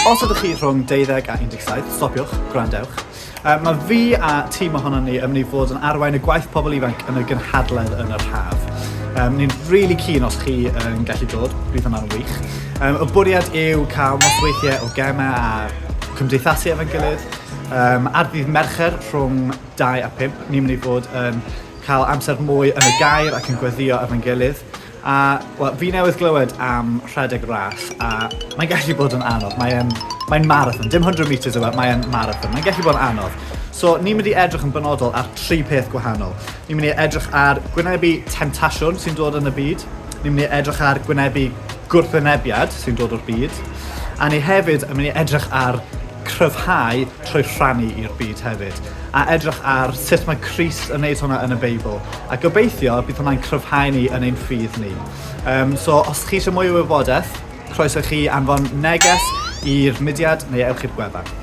Os ydych chi rhwng 12 a 17, stopiwch, gwrandewch. Uh, mae fi a tîm ohonon ni yn mynd i fod yn arwain y gwaith pobl ifanc yn y gynhadledd yn yr haf. Um, ni'n really keen os chi yn gallu dod, bydd hwnna'n wych. Um, y bwriad yw cael nosweithiau o gemau a cymdeithasu efo'n gilydd. Um, ar ddydd Mercher rhwng 2 a 5, ni'n mynd i fod yn cael amser mwy yn y gair ac yn gweddio efo'n gilydd. A, wel, fi newydd glywed am rhedeg ras, a mae'n gallu bod yn anodd. Mae'n mae marathon, dim 100 metres yw e, mae'n marathon. Mae'n gallu bod yn anodd. So, ni'n mynd i edrych yn benodol ar tri peth gwahanol. Ni'n mynd i edrych ar gwynebu temtasiwn sy'n dod yn y byd. Ni'n mynd i edrych ar gwynebu gwrthwynebiad sy'n dod o'r byd. A ni hefyd yn mynd i edrych ar cryfhau trwy rhannu i'r byd hefyd, a edrych ar sut mae Crist yn neud hwnna yn y Beibl. A gobeithio bydd hwnna'n cryfhau ni yn ein ffydd ni. Um, so os chi eisiau mwy o wybodaeth, croeso chi anfon neges i'r mudiad neu ewch i'r gwefan.